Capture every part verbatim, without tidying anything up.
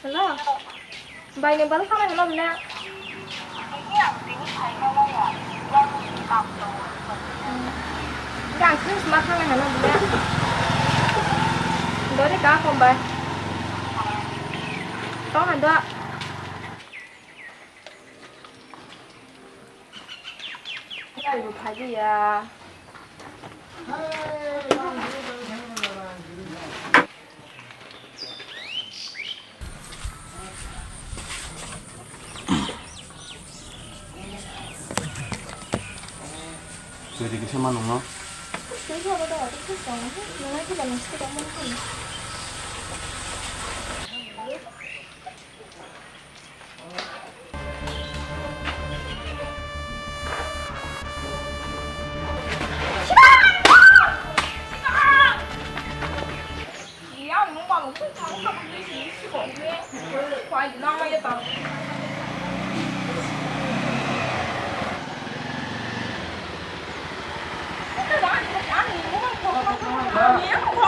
Hello. Bai ni bal khana hello bina. Gang sini sma khana hello bina. Dori ka kombai. Tong hando. Ai bu phaji ya. Jadi kisa manung no.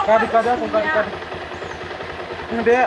Kadi, kadi, aku kadi, kadi. Ini dia.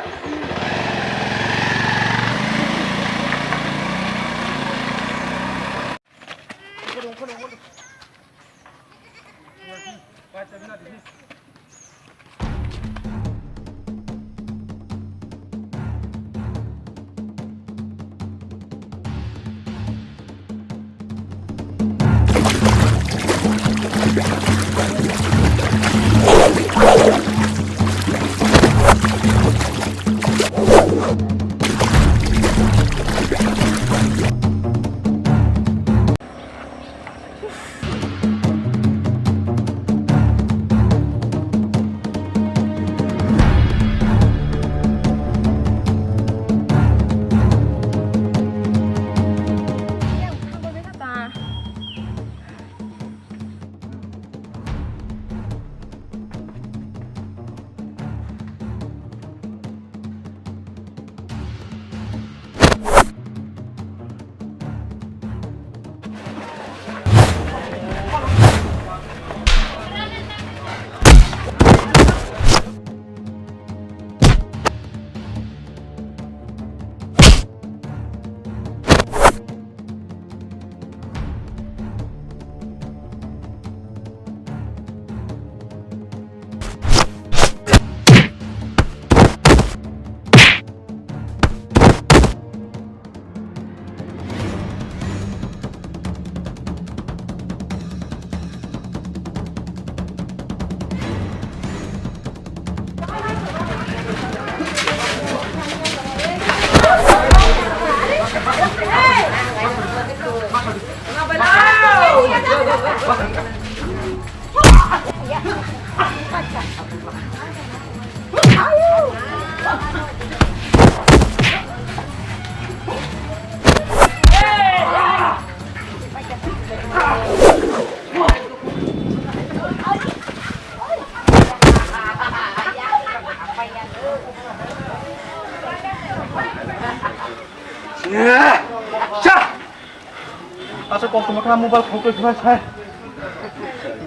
Asa kok tongma kha mobile photo khna sai.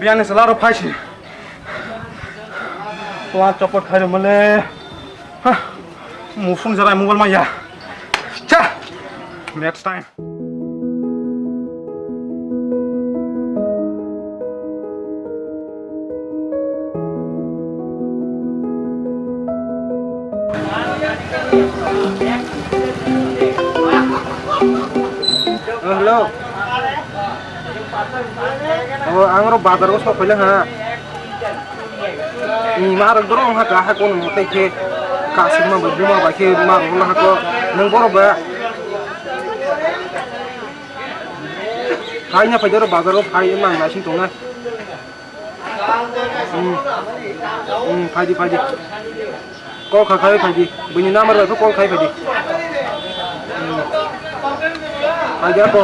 Biyani sala ro phaisi. Tuan chopot khai ro male. Ha. Musung jara mobile ma ya. Cha. Next time. Oh, hello. Oh, ang ro bazar o sok phaila ha. Ni ma rok dorong ha ka ha kon mo tei khe ka sima bo buma ba khe ma rok la ha ko nang boro ba. Hai na phai doro bazar o phai mang na sing tong na. Hmm. Hmm, phai di, phai di. Call kha khai phai di. Bini number bai call khai phai di. Hmm. Phai di ako.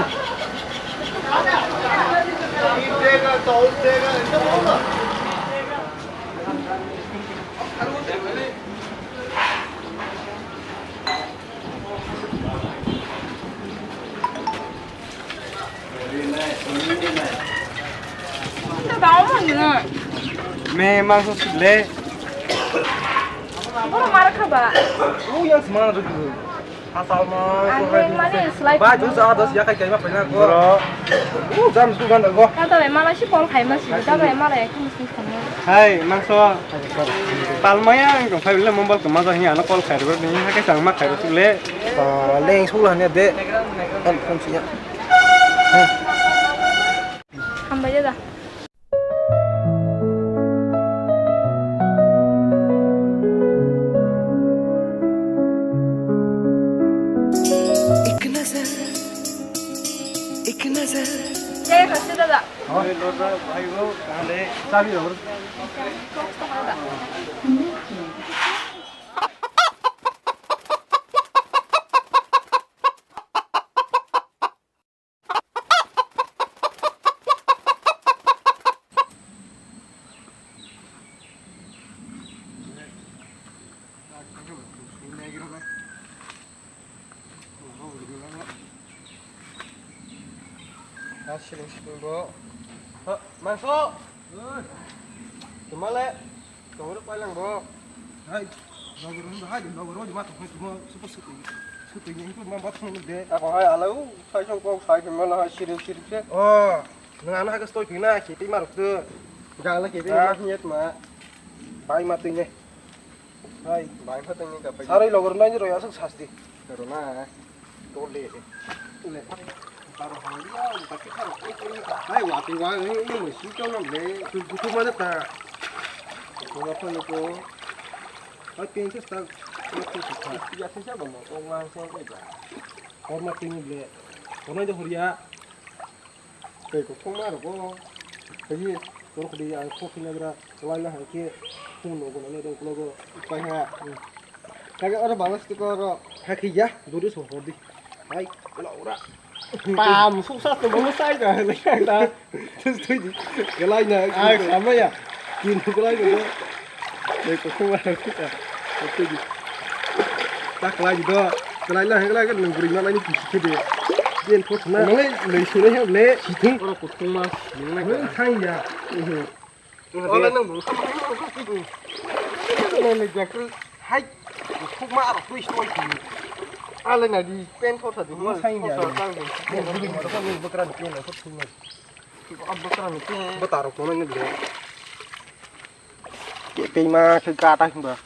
Me mangso sile. Oro mar kha ba. U yang semana tu tu. Asal ma. Ang yang mani slide. Ba tu sa dos ya kai kai ma pena ko. Bro. U jam tu kan ko. Kata le mala si call khai ma si. Kata le mala ya kum si khana. Hai, mangso. Palmaya ang tong khai le mobile ko ma ja hi ano call khai ro ni ha ke sang ma khai ro le. Leng sula ne de. Kan kan si ya. Hambai da. Jai Khasu dada. Siling siling bo. Ha, mangso. Oi. Tumale. Tongro pailang bo. Hai. Nogor hwn hai, nogor hwn ma tong tong super super. Super ni tu ma bat hwn de. Ako hai alau, sai song kong sai phi mala hai siri siri se. Oh, nang ano hai ka stoi phi na, ki ti maruk tu. Gala ki ti ma nyet ma. Bai ma tu ne. Hai. Bai ma tu ne ka pai. Sarai logor nai ni roi asuk sasti. Rona. Tole. Le. Baro hangya, baki tharo. Hai, wa tu wa, ni mo si to na le. Tu gutu mane ta. Ko ko ko. Hai, pen se ta. Ya se sa ba mo. O wa se ko ba. Kor ma tin le. Ko nai do horiya. Tei ko thong ma ro ko. Hai, tor ko di ang ko khina bra. Kalai na hai ke. Phone no ko na le dong ko go. Pai ha. Kage oro balance to koro. Hakhe ya, duri so hodi. Hai, laura. Pam, suksa to mo sai da, le da. Tus tu di. Kalai na. Ai, sama ya. Kin kalai na. Le ko ko wa ta. Tu di. Tak lai do. Kalai na, kalai ka nang buri ma lai ni kisi ke de. Bien ko na. Nang le le sure he le. Siting. Oro ko thong ma. Nang le. Thang ya. Ola nang bo. Nang ni jakri hai. Khuk ma aro tui stoi ki. Ale na di pen khorsa di. Mo sai ya. Khorsa tang di. Mo bukra ni pen khorsa tui. Bukra ni pen. Bata ro ko nang ni. Ke pe ma ke ka ta ba.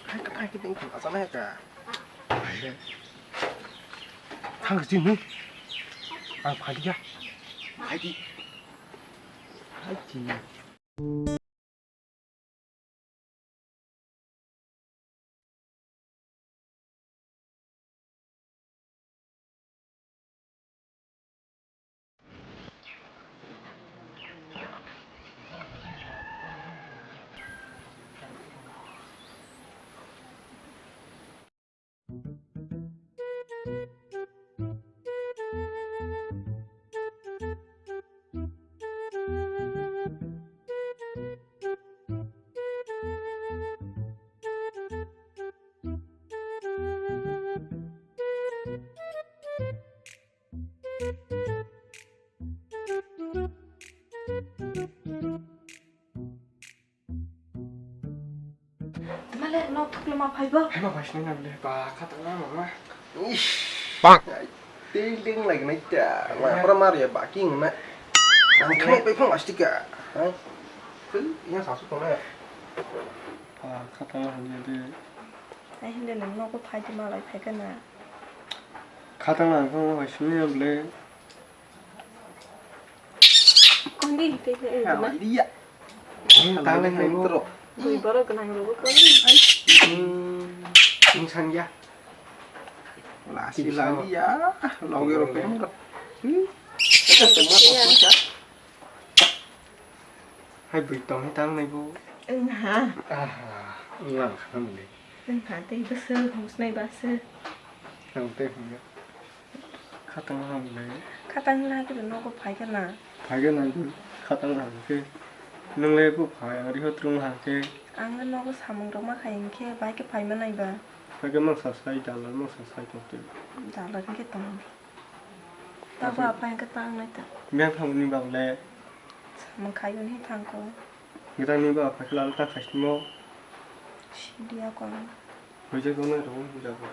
Hai, hai, hai, hai, hai. Thang sini. Ang phadiya. Hai di. Hai di. Male nok thukle ma phaibo? Hai ma phai sinai na bole, ba kha tang na mama. Ish. Bang. Tei ling lai nai ta. Ma pura mar ya ba king na. Ang thang pe phang astika. Ha? Phil yang sasu tong na. Ba kha tang na bole. Ai hinde nang nok phai di ma lai phai kana. Kha tang na phang ma phai sinai na bole. Kondi, tei le, eh, Hal dia. Tang le hai tro. Bui borok gwnang rogo kondi. Hmm. Sing sang ya. Lasi lali ya. Loge ro pem ro. Hmm. Iya. Hai bui tong hai tang nai bo. Wng ha. Aha, wng lang kha mani. Wng ha tei bwswk hum snai ba se. Ang tei hum ya. Khatang lang le. Khatang lang khe nogo phai khe na. Phai khe na khatang lang khe. Nung le bo phai ang ri ho trung ha khe. Ang le nogo samung rok ma khai hwn khe bai khe phai ma nai ba. Phai khe mang sa sai dalar mang sa sai tong te. Dalar khe tong. Tabo apa yang ketang nai ta. Biang thang ni bang le. Samung khai hwn thang ko. Gita ni ba apa khe lal ta khai simo. Sidia ko. Hoi je ko na ro ja ko.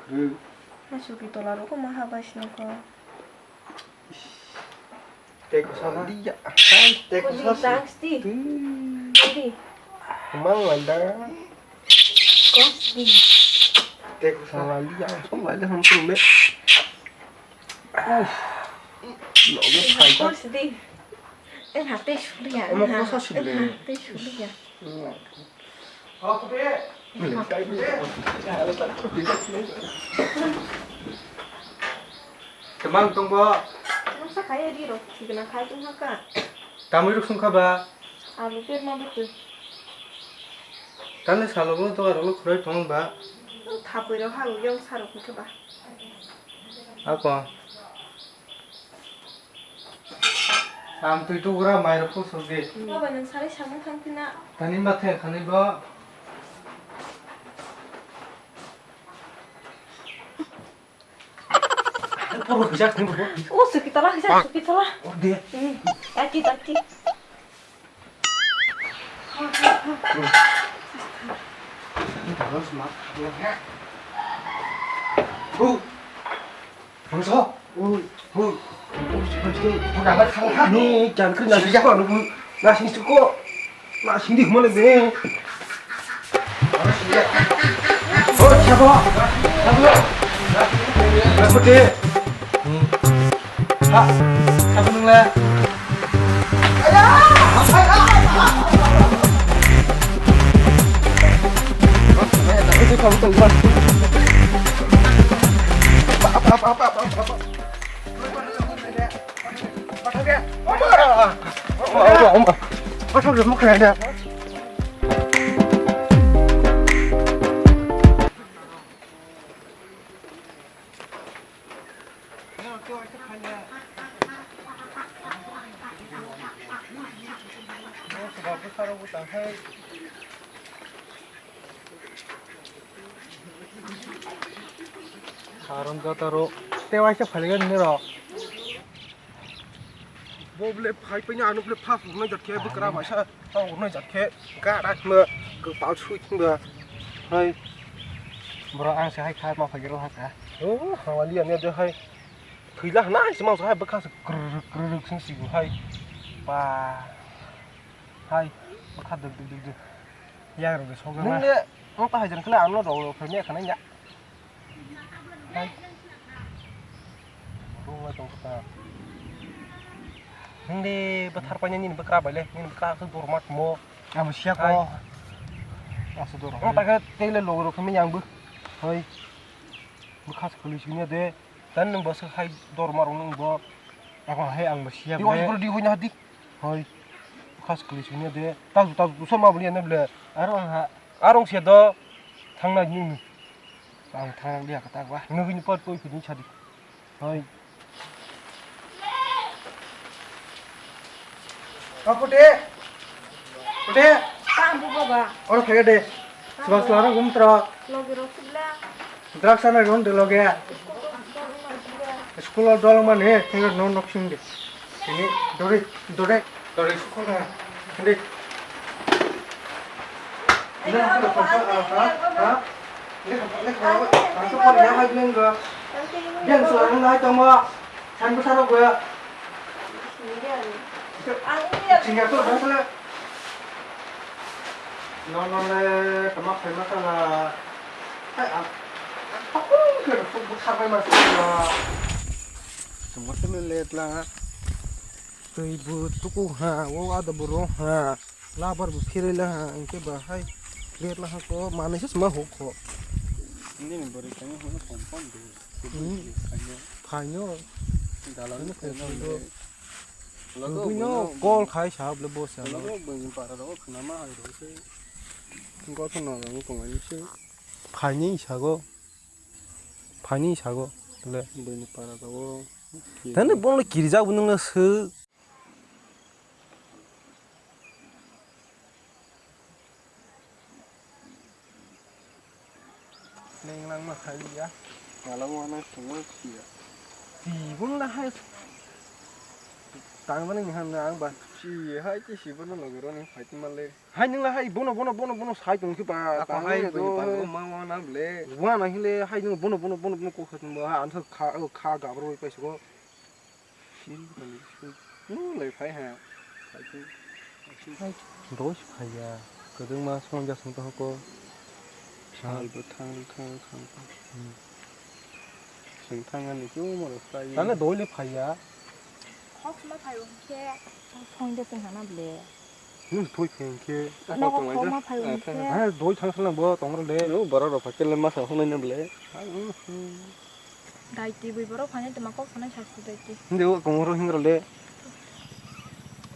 Na suki tola ro ko ma ha ba sino ko. Teko sala. Dia. Teko sala. Thanks di. Di. Mang wanda. Kos di. Teko sala dia. Som wanda ham pun be. Uff. Logo phai. Kos di. Wng ha tei suliya. Omo kosa sibile. Wng ha tei suliya. Tamang tongbo. Masa kaya di rok, tigna khai tong haka. Tamwi rok sungkha ba. Alu per ma betu. Tani salo bo to arok khuroi tong ba. Thapoi rok ha yong sarok khe ba. Ako. Ang twi tugra mai rok phusuk di. Baba, nwng sari samung thang phina. Tani ma thai khani bo. Poro khujak ni bo. O suki tala khujak suki tala. O de. Hmm. Taki taki. Bangso. Ui, ui. Ui, jan kri nasi ko anu. Nasi ko. Nasi di mana be? Oh, siapa? Siapa? Siapa dia? Ha, siapa nung le? Haram jataro tewaisa phaligan nero. Bo bole phai paina ano bole phas hwnai jat khe bwkra maisa. Tong rwknai jat khe gada hima kwpal sui thung da. Hai. Bro, ang se hai kha ma phai rw ha kha. Oh, hawali ani de hai. Thwila hwna se ma hai bwkha se krrrk krrrk sing sigo hai. Ba. Hai. Bwkha duk duk duk duk. Yang rw de sok na. Nung le ang ta hai jan khle ano rw phai ne khana ya. Hai. Rungna tong kha. Nini bwthar paina nini bwkra bai le, nini bwkra khe dorma tumo. Amo siya ko. Hai. Aso dorma. Ang ta khe tei le logo rok khe yang bo. Hai. Bwkha se kwlwi sini de. Dan nung bo se hai dorma rok nung bo. Ako hai ang bo siya. Di oi ko di oi na di. Hai. Bwkha se kwlwi sini de. Tasu tasu tu sama boli ane ble. Aro ang ha. Arong se do. Thang na nini. Ang thang liya kata ba. Nugini pot koi kini chadi. Hoi. Apa de? Apa de? Tambu baba. Oro kaya de. Sebab selarang gum tra. Loge rok sibla. Drugs ana ron de loge. School of dol mane, tinggal non nok sing de. Ini dore, dore, dore school na. Ini. Ini apa, apa, apa, ha? Ha? Ini apa, ini apa? Aku kau ya hai bilang gua. Bilang seorang naik sama. San besar gua. Singapura dan sana. Non non le tama famous la. Hai, ah, ah, aku ke tu bukan famous la. Semua tu let la. Tei bo tuku ha, o ada borok ha, labar bo phirai la ha, hingke ba hai let la ha ko, manui se sima hok ko. Nini bwrwi khaino hwnwi pom pom di. Hmm. Khaino. Khaino. Dalal khaino khaino khaino. Buino call khai sa bole bo sa. Buino para rogo khna ma hai roi se. Gotho no rang tong ai se. Phaini sago. Phaini sago. Le. Buino para rogo. Tani bono kirjak bo nungna se. Neng langma khaliya. Malang wana sungma siya. Tibung lahai. Tangmani niham na ang ba. Si hai ti si bono logero ni phai ti male. Hai nung lahai bono, bono, bono, bono sai tong ki ba. Ako hai bono ba ma wana ble. Wana hile hai nung bono, bono, bono, bono ko khatung ba. Ansa kha, kha gabro pai sugo. Siri kali, siri. Nu lai phai ha. Phai tu. Hai, doi phai ya. Kwdwngma song ja song to hoko. Sal bo thang, thang, thang. Hmm. Song thang ani kyo mo phai. Tane doi le phai ya. Hok ma phai hon khe. Song ja song hana ble. Nung thoi phai hon khe. Nogo hok ma phai hon khe. Ha, doi thang sala bo tong le. Nu borok rok phai khe le ma sa hon na ble. Daiti bui borok phainai tongma kok sanai sasi daiti. Hindi o kongoro hingra le.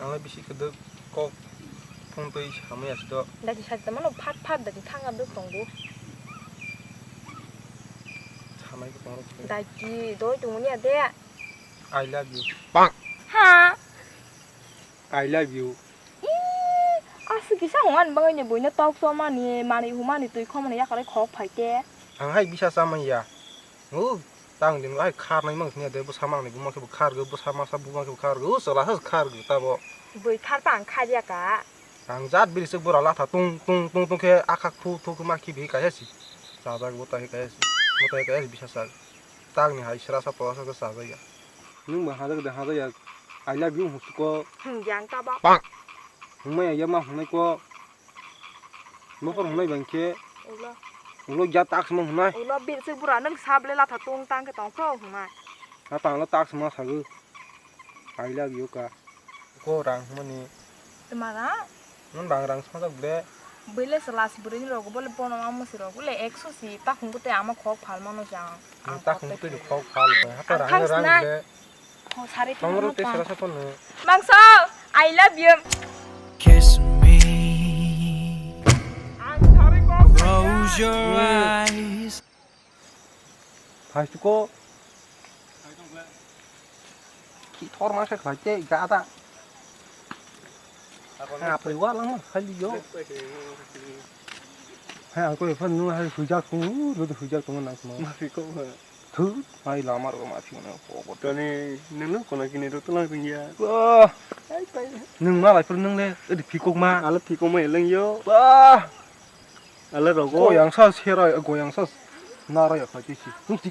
Ang le bisi kedek kok phone twi samui asi do. Daiti sasi tongmano phat phat daiti thang abduk tongo. Samai ko kongoro. Daiti doi tongmani ade. I love you. Ha. I love you. Ih, aswk kisa hwnga ni bagwi ni buino tok chomani, manwi humani, twi khomani yakarwi khok phai te. Ang hai bisa chamani ya. O, tang din hai kharnai mang sini de, bwsa mangni buma khe bo khargo, bwsa masa buma khe bo khargo, o chwla sa khargo tabo. Bui khar ta ang kharya ka. Ang jat biri swk bura latha tung tung tung tung khe akhak thu thu khe ma khibi kaisa si. Chajak bo tai kaisa si. Bo tai kaisa si bisa sak. Tang ni hai sra sa pora sa chajak ya. Nwng bo hajak de hajak ya. I love you huk ko. Hwngyang tabo. Hwngma ya ma hwngnai ko. Nokor hwngnai bang khe. Ulo. Ulo ya tak sma hwngnai. Ulo bir swk bura nwng sable latha tung tang khe tong kho hwngnai. Ha tang lo tak sma sago. I love you ka. Ko rang hwnmani. Twma rang? Nwng bang rang sma jak ble. Bwle chwla si bwrwini rogo bole bono ma mwswi rogo le ekso si takhung bwtwi ama khok phal mano jang. Ang takhung bwtwi khok phal kha. Hata rang rang ble. Ho sari tongro te sara sakono. Mangso, I love you. Kiss me. Ang sari kok. Close your eyes. Phai tu ko. Ki thor ma se khlai te ga da. Ha, phai wa lang ma khali yo. Ha, ang ko phan nu hai hujak tu, ru hujak tu nang ma. Ma phi ko. Thu, hai lama ro ma phi na ko ko. Tani nang no kono kini ro tu lang ring ya. Wah. Hai pai. Nung ma lai pur nung le, edi phi kok ma. Ala phi kok ma eleng yo. Wah. Ala rogo. Goyang sa serai, goyang sa nara ya kha kisi.